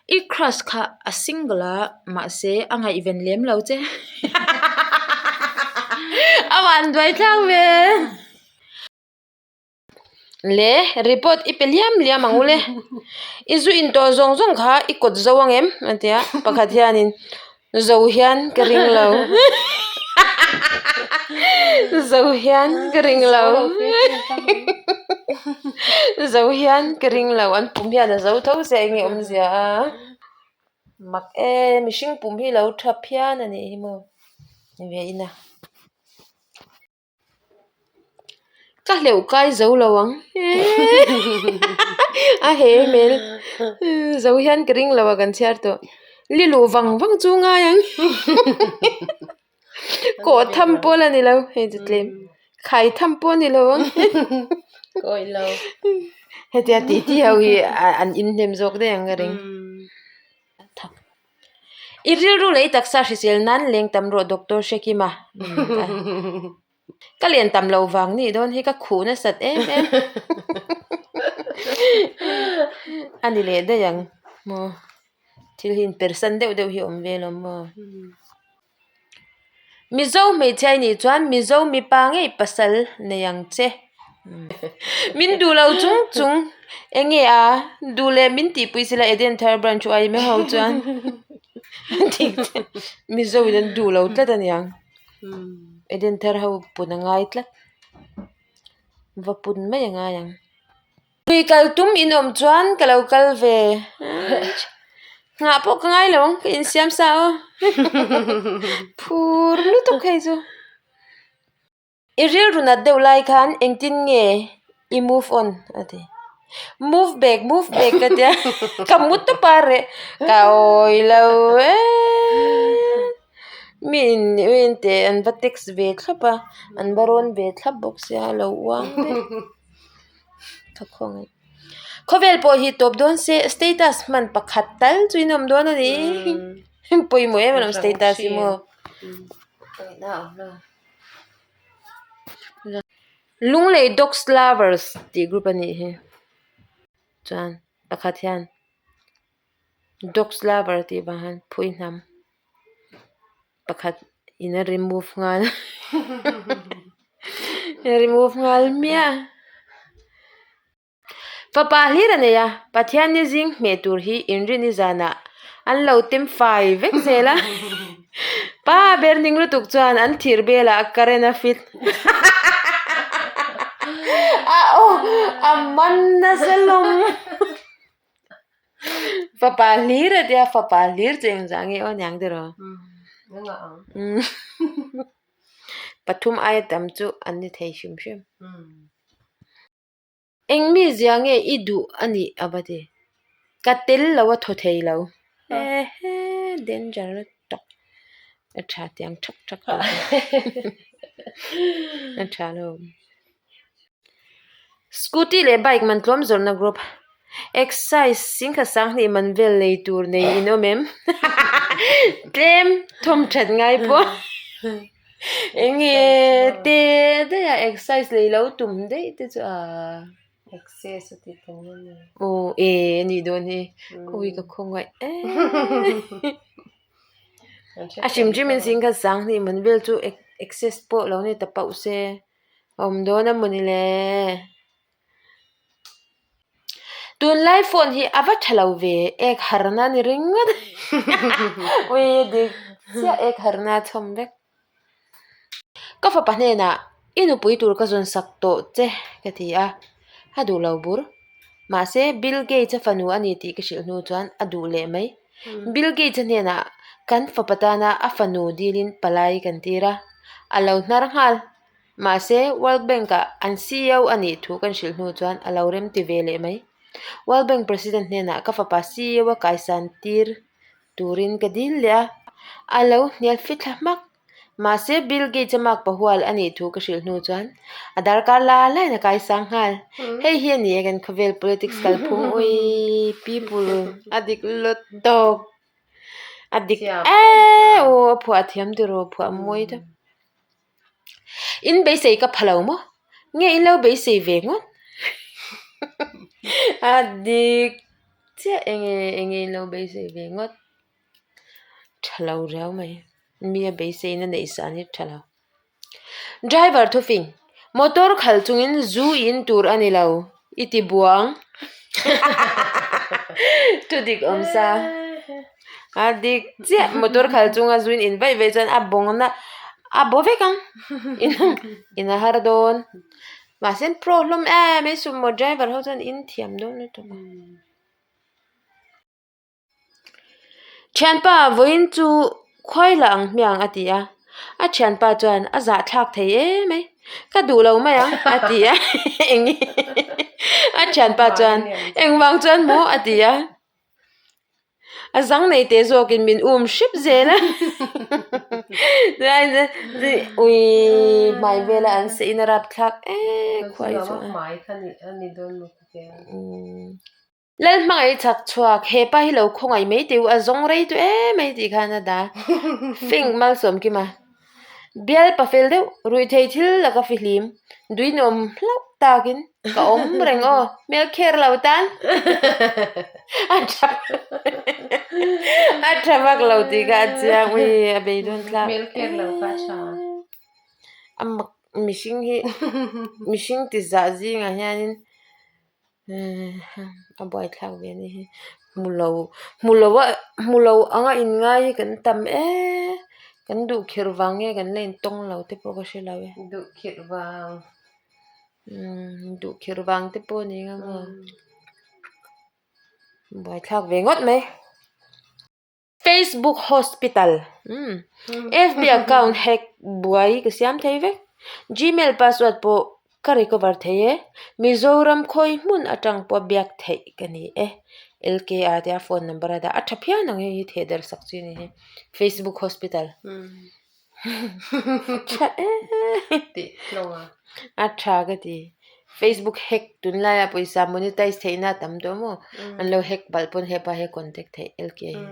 I crush kha a single a, mahse a ngaihven lem lo che. A vanduai thlak ve. Le report i pe liam liam ang u le. I zu in tawh zawng zawng kha i kawt zo ang em? A ti a, pakhat hianin zo hian ka ring lo. Zo hian ka ring lo. Zo hian ka ring lo an pum hian a zo tho se eng nge awmzia a. Mak e mihring pum hi lo tha phian a nih hi maw ni ve ina. Ka hleuh kai zo lo ang a he hmel zo hian ka ring lo a kan chhiar tawh li luh vang vang chu ngai ang kawh tham pawh la ni lo hei chu tlem khai tham pawh a ni lo ang hetia tih tih ho hi an inhnem zawk daih ang ka ring. I rilru leh i taksa hrisel nan leng tam rawh Doctor Hrekima. Ka len tam lo vang nih dawn hi ka khuh nasat em em. A ni leh daih ang maw. Thil hi inpersan deuh deuh hi a awm ve lo maw. Mizo hmeichhia i nih chuan Mizo mipa ngei pasal nei ang che. Min duh lo chung chung eng nge a duh leh min tihpui sila Eden Thar Branch uai mai ho chuan Mizo in an duh lo tlat a niang. Eden Thar ho pun a ngai tlat. Va pun mai a ngai ang. Tui kal tum in awm chuan ka lo kal ve nghah pawh ka ngai lo ang ka insiam sa aw phur lutuk hei chu i rilru nat deuh lai khan engtin nge i move on a ti move back move back ka tia ka mu tawp a reh ka awi lo e mi in mi in teh an va text ve thlap a an va rawn ve thlap bawk sia a lo uang daih. Khawvel pawh hi tawp dawn se status hman pakhat tal chu in awm dawn a ni pawimawh em alawm status hi maw Lunglei dogs lovers tih group a nih hi chuan pakhat hian dogs lover tih vang hian phui hnam. Pakhat in a remove nghal a remove nghal hmiah fapa hlir a nei a Pathian ni zing hmeh tur hi inrin i zanah an lo tem fai vek zel a pa ber ning lutuk chuan an thir belah current a fit a aw a man nasa lawm. Fapa hlir a tia fapa hlir chu engzah nge aw niang tiraw pathum aia tam chu an ni thei hrim hrim eng mi zia nge i duh a nih a va ti ka tel lo a thaw thei lo ehe danger lutuk a tha tiang thak thak tawh a tha lo. Scooty leh bike man tlawm zawrhna group exercise singkhat sanghnih man vel nei tur nei in awm em tlem thawm that ngai pawh eng nge te daih a exercise lei lo tum daih te chu aa aw e anih dawn hi khawi ka khawngaih em a hrim hrim in singkhat sanghnih man vel chu exercise pawh lo ni ta pauh se. Awm dawn a mawni le. Tunlai phone hi a va tha lo ve ek harna a ni ringawt ui dik chiah ek harna a chhawm vek. Ka fapa hnenah i nupui tur ka zawn sak tawh che ka ti a, a duh lo bur. Mahse Bill Gates a fanu a ni tih ka hrilh hnu chuan a duh leh mai. Bill Gates a hnenah kan fapa tana a fanu dilin palai kan tir a, a lo hnar nghal. Mahse, World Bank-ah an ceo a nih thu kan hrilh hnu chuan a lo rem ti ve leh mai. World Bank President hnenah ka fapa ceo a kaisan tir turin ka dil leh a, a lo hnial fithla hmak. Mahse, Bill Gates-a mark pahual a nih thu ka hrilh hnu chuan a darkar la lain a kaisang nghal. Hei hi a ni e kan khawvel politics kalphung ui people a dik lawt tawk. A dik e aw a phuah thiam tiraw phuah mawi deuh. In beisei ka pha lo maw? Nge in lo beisei ve ngawt? A dik. chiah enge enge in lo beisei ve ngawt tha lo riau mai mi a beiseina neih san hi tha lo. Driver thufing motor khal chungin zu in tur a ni lo i ti buang thu dik awm sa a dik chiah motor khal chunga zu in in vaih vaih chuan a bawngna a baw vek ang in a har dawn mahse an pro hlawm em em sumo driver ho chuan in thiam dawn lutuk a. Thianpa vawiin chu khuai la ang hmiang a ti a, a thianpa chuan a zahthlak thei em mai, ka duh lo mai ang a ti a, eng a thianpa chuan engvang chuan maw a ti a, a zang nei teh zawkin min um hrep zel a, ui hmai vela an seh in a rapthlak em khuai chu a. Lalhmangaih chak chhuak, he pa hi lo khawngaih mai teh u, a zawng rei tawh em mai tih khan a dah. Fing Malsawmkima, Bial pa fel deuh, ruihthei thil laka fihlim, duinawm hlauh takin ka awm reng aw, hmel kher lo tan a tha a tha vak lo tih kha a chiang, ui a beidawn thlak. Hmel kher lo kha a tha. A mak mihring hi mihring ti zah zingah hianin. A buaithlak ve a ni hi hmu lo hmu lo a hmu lo anga in ngai hi kan tam em kan duh khirh vang nge kan la intawng lo te pawh ka hre lo e duh khirh vang umm duh khirh vang te pawh a ni ang a buaithlak ve ngawt mai. Facebook Hospital umm FB account hack buai ka siam thei vek Gmail password pawh ka recover thei e Mizoram khawi hmun atang pawh biak theih ka ni e LKA te a phone number a dah a tha phian ang hei hi theh darh sak chi a ni hi Facebook Hospital. Tha A tha ka ti. Facebook hack tunlaia pawisa monetize theihna a tam tawh maw? An lo hack palh pawn hepa hi a contact theih LK hi.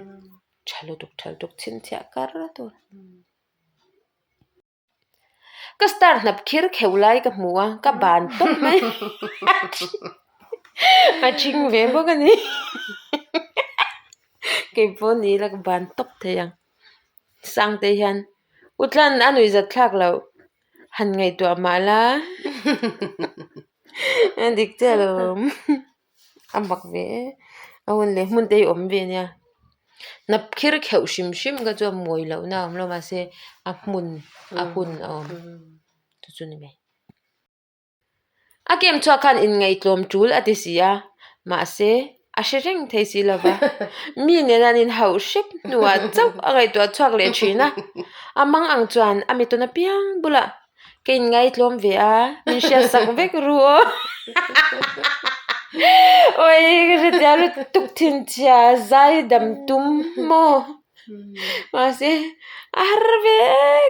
Tha lutuk tha lutuk chhinchhiah kar tur. Ka star hnap khir kheuh lai ka hmu a, ka ban tawp mai. A thing ve bawk a ni. Keipawh ni ila ka ban tawp thei ang. Sangte hian u tlan a nuihzat thlak loh han ngaihtuah mah la a dik chiah lo a mak ve e a hun leh hmun te hi awm ve ania hnap khir kheuh hrim hrim kha chu a mawi lohna a awm lo mahse a hmun a hun a awm chu chu ni mai. A kem chhuak khan inngaihtlawm tul a ti si a, mahse, a hre reng thei si lo va. Mi nena an inhauh hrep hnuah chauh a ngaihtuah chhuak leh thin a. A mang ang chuan a mitawn apiang bulah ka inngaihtlawm ve a, min hriatsak vek ru aw. Awii ka hretia lutuk thinchhia zai dam tum maw? Mahse, a har ve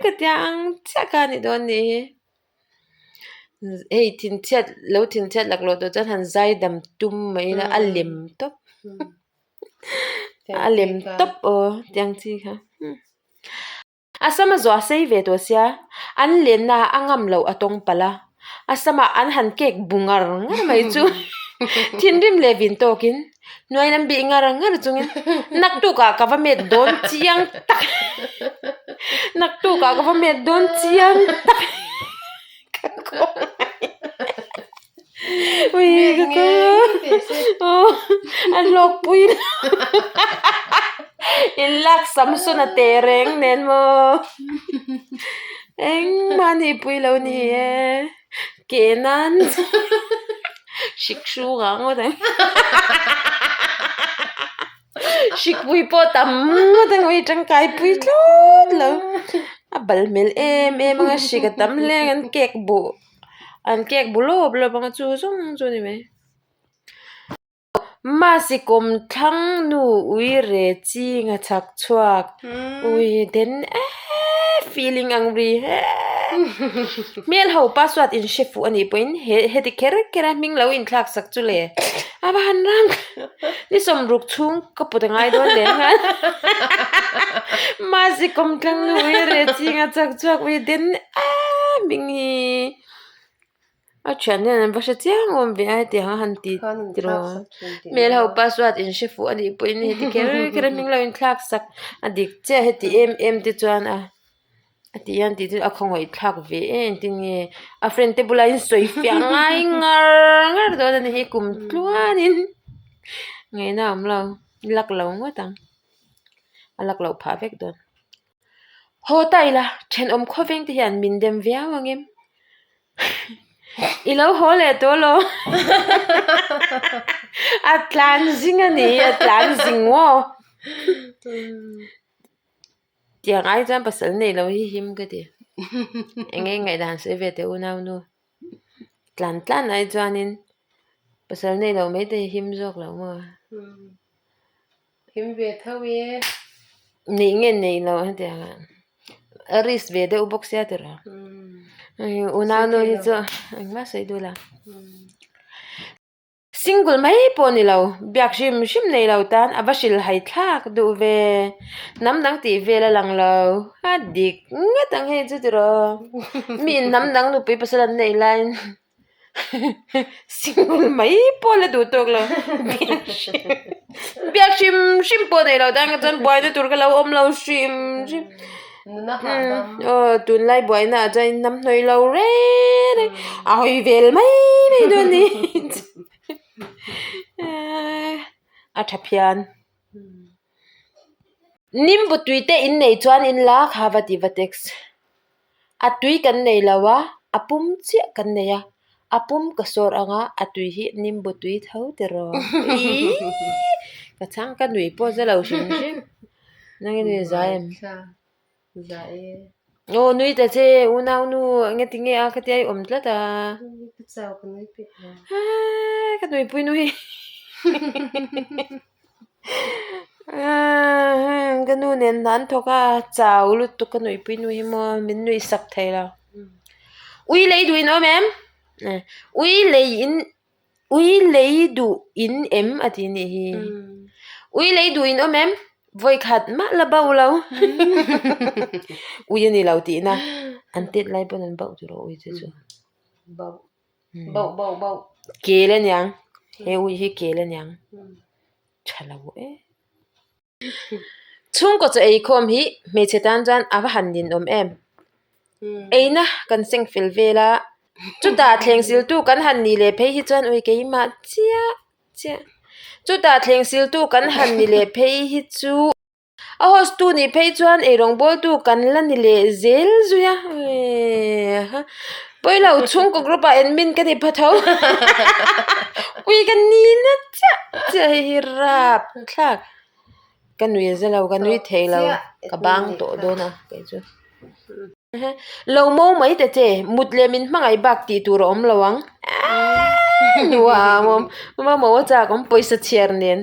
ka tia ang chiah kha a ni dawn nih hi. Hei thinchhiat lo thinchhiat laklawh tawh chuan han zai dam tum mai ila a lem tawp a lem tawp aw tiang chi kha a sama zuah sei ve tawh sia an lenna a ngam loh a tawng palh a a sama an han cake bu ngar ngar mai chu thinrim leh vin tawkin hnuai lam bih ngar ngar chungin naktukah ka va met dawn chiang tak naktukah ka va met dawn chiang tak ka ui ka aw a hlawk pui in lak samson a teh reng nen maw engmah a nih pui lo ni e. Ke nan hrik hruk ah ngawt ang hrik pui pawh tam ngawt ang hei tangkai pui thlawt lo a bal hmel em em ang a hrik a tam hle ang an cake buh an cake bu lawp lawp ang a chu zawng chu a ni mai. Masi kawm thlang nu ui re ching a chhak chhuak ui den eee feeling ang ri he hmel ho password in hre fuh a nih pawhin he heti kher kher a hming lo inthlak sak chu le a va han rang ni sawmruk chhung ka put a ngai dawn leh nghal Masi kawm thlang nu ui re ching a chhak chhuak ui den eee hming hi. A thian hian an va hre chiang awm ve a hetiang a han ti tiraw. Hmel ho password in hre fuh a nih pawhin heti kher kher a hming lo inthlak sak a dik chiah heti em em te chuan a a tih hian tih chu a khawngaih thlak ve em engtin nge a friend te bulah in sawi fiah ngai ngar ngar dawn a ni hi kum tluanin ngaihna a awm lo luck lo ngawt ang a luck loh phah vek dawn. Haw ta ila thenawm khawveng te hian min dem viau ang em? I lo haw leh tawh lo a tlan zing a ni a tlan zing maw tiang ai chuan pasal nei lo hi him ka ti eng nge ngaihdan sawi ve teh unau nu tlan tlan ai chuanin pasal nei lo mai te hi him zawk lo maw. Him ve tho e. Neih nge neih loh hetiang ah a risk ve deuh bawk sia tiraw. Unau nu hi chu engmah sawi duh lo. Single mai pawh ni lo, biak hrim hrim nei lo tan a va hrilhhai thlak duh ve. Hnam dang tih vel a lang lo. A dik ngawt ang hei chu tiraw. Mi in hnam dang nupui pasal an neih laiin Single mai pawh la duh tawk lo biak hrim hrim pawh nei lo tan ka chuan buaina tur ka lo awm lo hrim hrim aw tunlai buaina ah chuan inhnam hnawih lo reng reng a hawi vel mai mai dawn a ni a tha phian nimbu tui te innei chuan in la kha va ti va text. A tui kan nei lo a, a pum chiah kan nei a, a pum ka sawr ang a, a tui hi nimbu tui tho tiraw iiii ka chhang ka nui pawh za lo hrim hrim nang i nui zai em aw nui ta che unau nu eng ti nge a khatia i awm tlat a aa ka nuipui nu hi. Ka nu nen hna an thawk a, chau lutuk ka nuihpui nu hi maw min nuih sak thei lo. Ui lei duh in awm em? Ui lei in ui lei duh in em a ti nih hi. Ui lei duh in awm em? Vawikhat mah la bauh lo. Ui a ni lo tihna. An tet lai pawn an bauh tur a ui te chu. Bauh bauh bauh. Kel a niang. He ui hi kel a niang. Tha lo e. Chhungkaw chaw ei khawm hi hmeichhe tan chuan a va han ninawm em. Eina kan seng fel vel a, chutah thleng siltu kan han nih leh phei hi chuan ui keimah chiah chiah. Chutah thleng siltu kan han ni leh phei hi chu. A host tu nih phei chuan eirawng bawl tu kan la ni leh zel zui a ha pawilo chhungkaw group ah admin ka ni pha tho ui ka ni na chiah chiah hei hi rap thlak ka nui za lo ka nui thei lo ka bang tawh dawn a kei chu lo mo mai ta che mut leh min hmangaih bak tih tur a awm lo ang nuam awm mo a chak awm pawisa chhiar nen.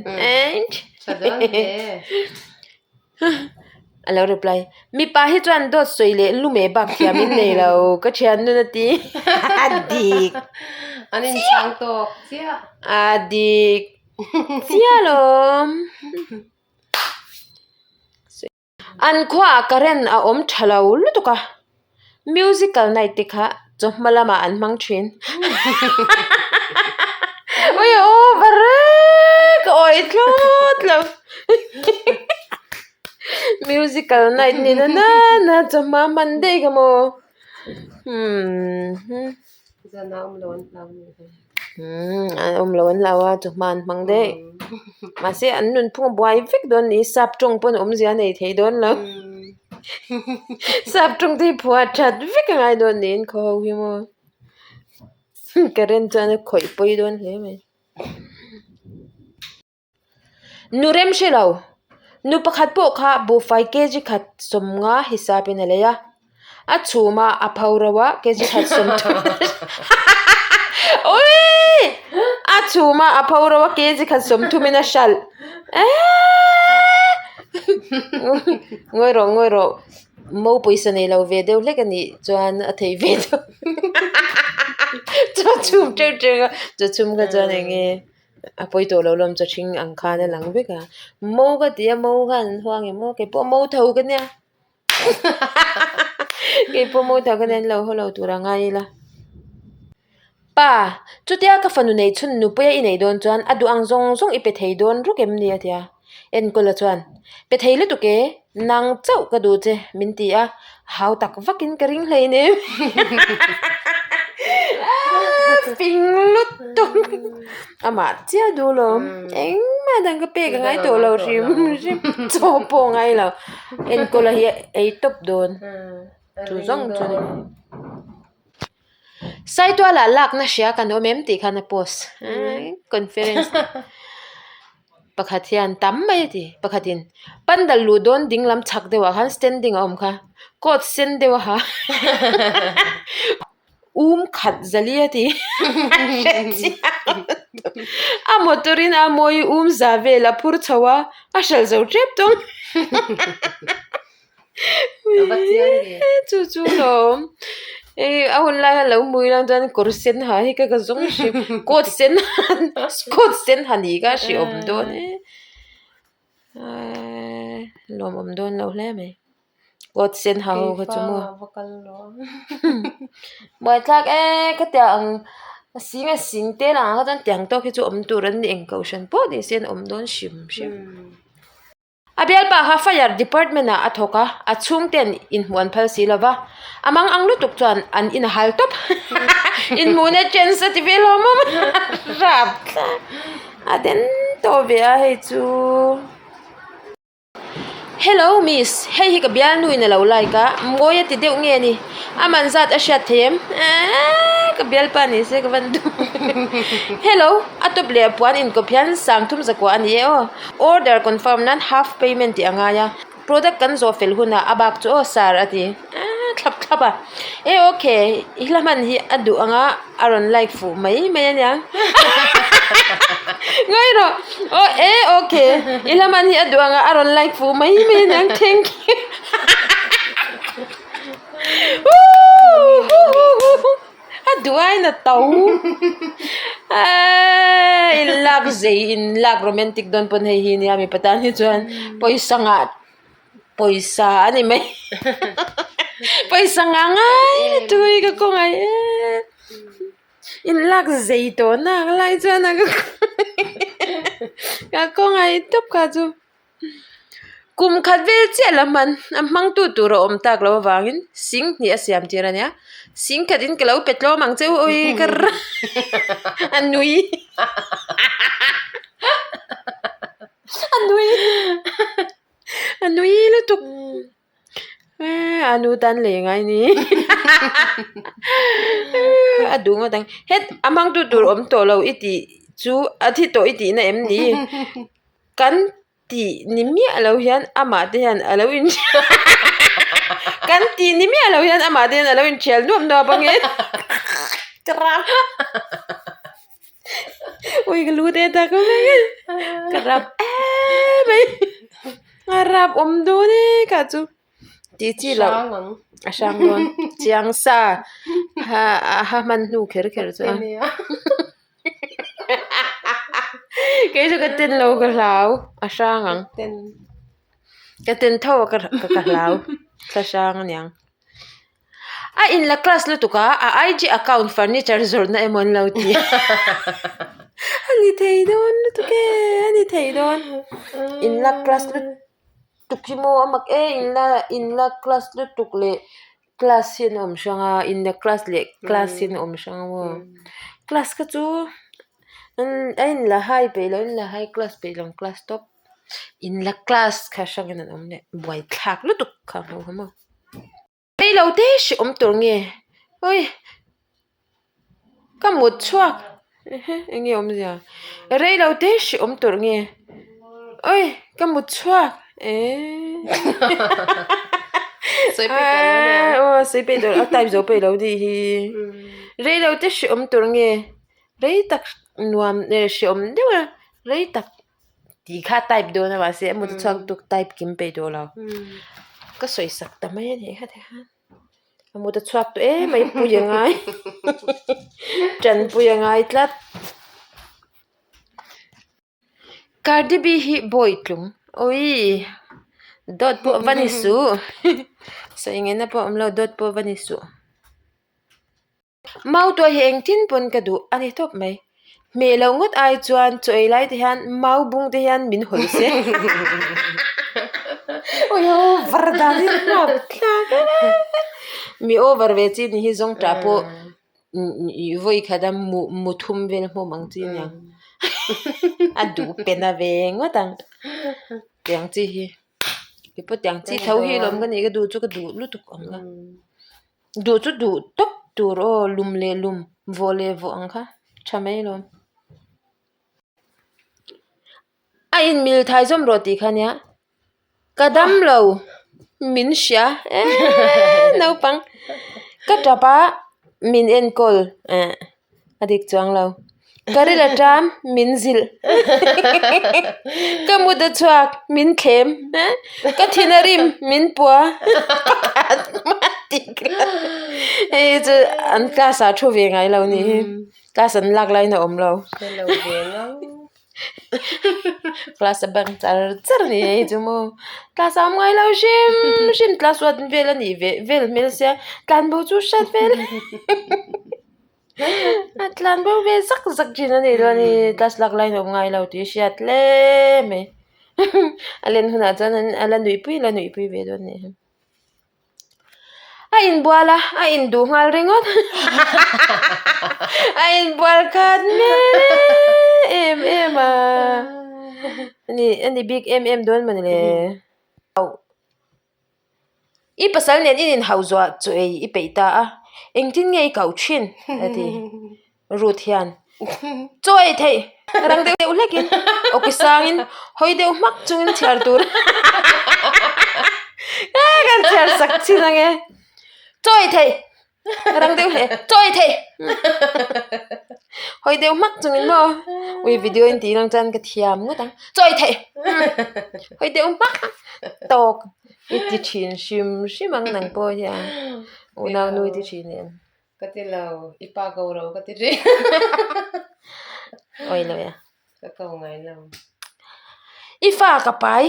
A lo reply, Mipa hi chuan dawt sawi leh lu meh bak thiam in nei lo, ka thian nun a ti. A dik An inchhang tawk chiah. A dik chiah lawm. An khuaah current a awm tha lo lutuk a, musical night te kha chawhma lamah an hmang thin. Ui over e ka awih thlawt lo. Musical night ni na na na chawhma hman daih ka maw. Umm. Zan a awm lo an hlau nih hi. Umm an awm lo an hlau a chawhma an hmang daih. Mahse an nunphung a buai vek dawn ni sap tawng pawn awmzia a nei thei dawn lo. Sap tawng te hi phuah that vek a ngai dawn niin khaw ho hi maw. Current chuan a khawih pawi dawn hle mai. Nu rem hre lo, nu pakhat pawh kha buhfai kg khat sawmnga hisapin a lei a, a chhum a, a pho ro a kg khat sawmthum Awii! A chhum a, a pho ro a kg khat sawmthumin a hralh Eeeee! Ngawi rawh ngawi rawh, mo pawisa nei lo ve deuh hlek a nih chuan a thei ve deuh Chaw chhum teuh teuh a, chaw chhum kha chuan eng nge. A pawi tawh lo lawm chaw hring ang khan a lang vek a mo ka ti a mo khan an huang em aw keipawh mo tho ka nia keipawh mo tho ka nia an lo haw lo tur a ngai ila. Pa, chutia ka fanu nei chhun nupuia i neih dawn chuan a duh ang zawng zawng i pe thei dawn ruk em ni? a ti a. Enkawla chuan, Pe thei lutuk e, nang chauh ka duh che, min ti a, hau tak vakin ka ring hleinem. Fing lutuk! Amah chiah duh lo, engmah dang ka pek a ngai tawh lo hrim hrim, chaw pawh a ngai lo. Enkawla hi a ei tawp dawn, chu zawng chu a ni. Saitualah lakna hria kan awm em tih khan a post conference pakhat hian tam mai a ti pakhatin pandal luh dawn ding lam chhak deuhah khan standing a awm kha coat sen deuh a ha um khat zali a ti a motor in a mawi um za vel a phur chho a a hralh zo tep tawng. Chu chu lawm hei a hun lai a lo hmui lang chuan kawr sen ha hi ka ka zawng hrim coat sen coat sen ha ni kha a hrehawm dawn e eee lawmawm dawn lo hle mai coat sen ha ho kha chu maw buaithlak e ka tia ang a sing a sing te lang ah kha chuan tiang tawk hi chu awm tur an ni eng kohhran pawh ni se an awm dawn hrim hrim. A bialpa kha Fire Department ah a thawk a, a chhungten inhmuh an phal si lova, a mang ang lutuk chuan an in a hal tawp. Inhmuhna chance a ti ve hlawm awm a, rap a den tawh ve a hei chu. Hello miss, hei hi ka bialnu in a lo like a, mawi a ti deuh nge ni? A man zat a hriat thei em? Eeii ka bialpa ni se ka van duh. Hello, a tawp leh a puan inkawp hian sangthum zakua a ni e aw. Order confirm nan half payment tih a ngai a, product kan zawh fel hunah a bak chu aw sir a ti thlap thlap a, e ok i hla hman hi a duh anga a rawn like fuh mai mai a nia ngawi rawh aw e ok i hla hman hi a duh anga a rawn like fuh mai mai a nia thank you A duain a to eeii in lak zei in lak romantic dawn pawn hei hi nia mipa tan hi chuan pawisa ngah pawisa a ni mai pawisa ngah ngai lutuk hi ka kawng ai e in lak zei tawh nak lai chuan a ka kawng ai tawp kha chu. Kum khat vel chiah la hman a hmangtu tur a awm tak loh avangin sing hnih a siam tir a nia sing khat in ka lo pe tlawm ang che u awi ka a nui a nui a nui lutuk eee a nu tan lei ngai ni a duh ngawt ang het a hmangtu tur awm tawh lo i tih chu a thi tawh i tihna em ni. Kan tih ni miah lo hian amah te hian a lo in kan tih ni miah lo hian amah te hian a lo inthial nuap nuap ang e ka rap ui ka lu te tak mai ka rap em mai a rap awm dawn e ka chu tih chi loh a hrang dawn chiang sa ha ha hman hnu kher kher chu a. Kei chu ka ten lo ka hlau a hrang ang ka ten tho a ka ka hlau thla hrang aniang a in la class lutuk a a IG account furniture zawrhna emaw an lo ti a ni thei dawn lutuk e a ni thei dawn in la class lutuk hi maw a mak e in la in la class lutuk leh. Class hi an awm hrang a inna class leh class hi an awm hrang a maw class kha chu a inla high peih loh inla high class peih loh class tawp inla class kha hrangin an awm leh buaithlak lutuk kha a hmuh kha maw reilo te hrehawm tur nge ui. Ka mut chhuak eng nge awmzia rei lo te hrih awm tur nge oi ka mut chhuak eee aw sawi peih tawh a type zo peih lo nih hi rei lo te hrih awm tur nge rei tak nuam eh hrih awm deuh a rei tak tih kha type dawn a mahse a mut chhuak tuk type kim peih tawh lo ka sawi sak ta mai a nih kha tikhan. A mut a chhuak tawh em mai pui a ngai tanpui a ngai tlat Cardi B hi bawi tlung awii dawt pawh va ni suh sawi ngaihna pawh a awm lo dawt pawh va ni suh. Mautuai hi engtin pawn ka duh a ni tawp mai. Hmeh loh ngawt ai chuan chaw ei lai te hian mau bung te hian min hawi se. Ui over dan hi hlak thlak e. Mi over ve chi ni hi zawng tah pawh vawi khat a mu mu thum vel hmawm ang chi aniang. A duh pe na ve ngawt ang tiang chi hi. Keipawh tiang chi tho hi lawm ka nih ka duh chu ka duh lutuk ang kha. Duh chu duh tawp tur aw lum leh lum vawh leh vawh ang kha tha mai alawm. A inmil thai zawm rawh tih kha nia ka dam lo min hria eee naupang ka tap a min enkawl eh a dik chuang lo ka ril aṭam min zilh ka mut a chhuak min thlem ka thin a rim min pua pakhat hma tik lo hei chu an class ah thu ve ngai lo nih hi class an lak laiin a awm lo class a bang char char a ni hei chu maw class a awm ngai lo hrim hrim class one vel a nih ve vel hmel sia tlanbo chu hriat vel. A tlan bo ve zak zak thin a nih dawn hi class lak laiin a awm ngai lo tih a hriat hle mai a len hunah chuan a la nuihpui la nuihpui ve dawn a nih hi a inbual a a induh nghal ringawt a inbual khat hmel em em a a ni bik em em dawn mawni le. I pasal nen in inhauh zuah chu ei i peih ta a, engtin nge i kauh thin? a ti. Ruth hian, Chaw ei theih! Rang deuh hlekin awki sangin hawi deuh hmak chungin chhiar tur kan chhiar sak chin ange. Chaw ei theih! Rang deuh hle chaw ei theih hawi deuh hmak chungin maw ui video in tih lang chuan ka thiam ngawt ang chaw ei theih hawi deuh hmak tawk i ti thin hrim hrim ang nang pawh hian unau nui ti thin em ka ti lo i pa ko ro ka ti thin awi lo ya ka ko ngai lo i fa ka pai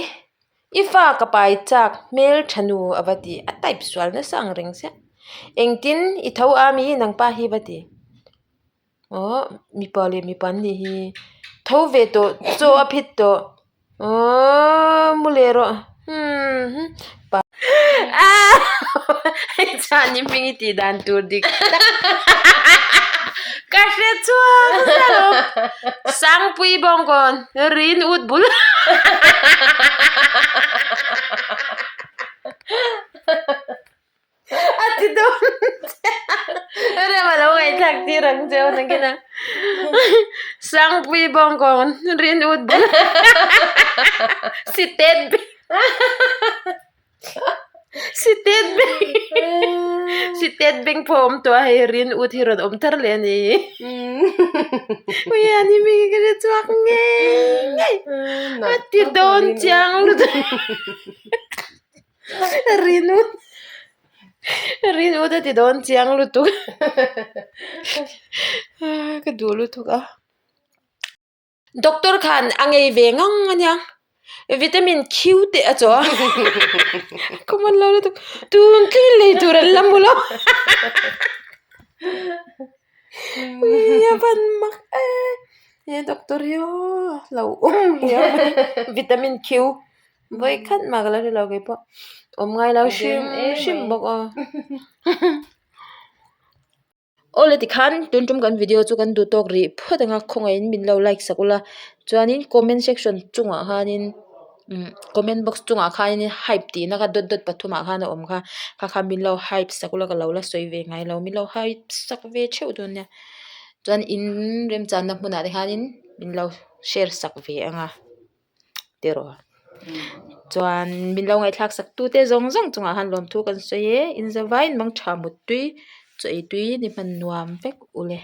I fa ka pai chak hmel tha nu a va ti, a type sual nasa ang reng chiah. Engtin i tho a mi nangpa hi va ti. Aw mipa leh mipa an nih hi. Tho ve tawh chaw a phit tawh. Aw mu leh rawh hmm pa ah hei chuan i hming i tih dan tur dik tak ka hre chhuak zet alawm. Sangpui bawngkawn rin ut bul. A ti dawn che rem a lo ngaihthlak tir ang che aw nakin a Sangpui bawngkawn rin ut bul sitet bik. Sitet beng sitet beng pawh a awm tawh a hei rin ut hi rawn awm thar leh a ni ui a ni mi ka hre chhuak ngei ngei a ti dawn chiang lutuk rin ut rin ut a ti dawn chiang lutuk ka duh lutuk a. Doctor khan a ngei ve ngang a nia vitamin Q te a chaw a common lo lutuk tun thleng lei tur an la hmu lo ui a van mak e he doctor hi aw lo awm hle mai vitamin Q vawi khat mah ka la hre lo keipawh awm ngai lo hrim hrim bawk aw. Awle tikhan tun tum kan video chu kan duh tawk rih phawt ang a khawngaihin min lo like sak ula chuanin comment section chungah khanin umm comment box chungah khanin hype tih na kha dot dot pathum ah khan a awm kha kha kha min lo hype sak ula ka lo la sawi ve ngai lo min lo hype sak ve theuh dawn nia chuan in remchanna hmunah te khanin min lo share sak ve ang a. tiraw chuan min lo ngaihthlak sak tu te zawng zawng chungah khan lawmthu kan sawi e in zavaiin mangtha muttui chaw ei tui ni hman nuam vek ule.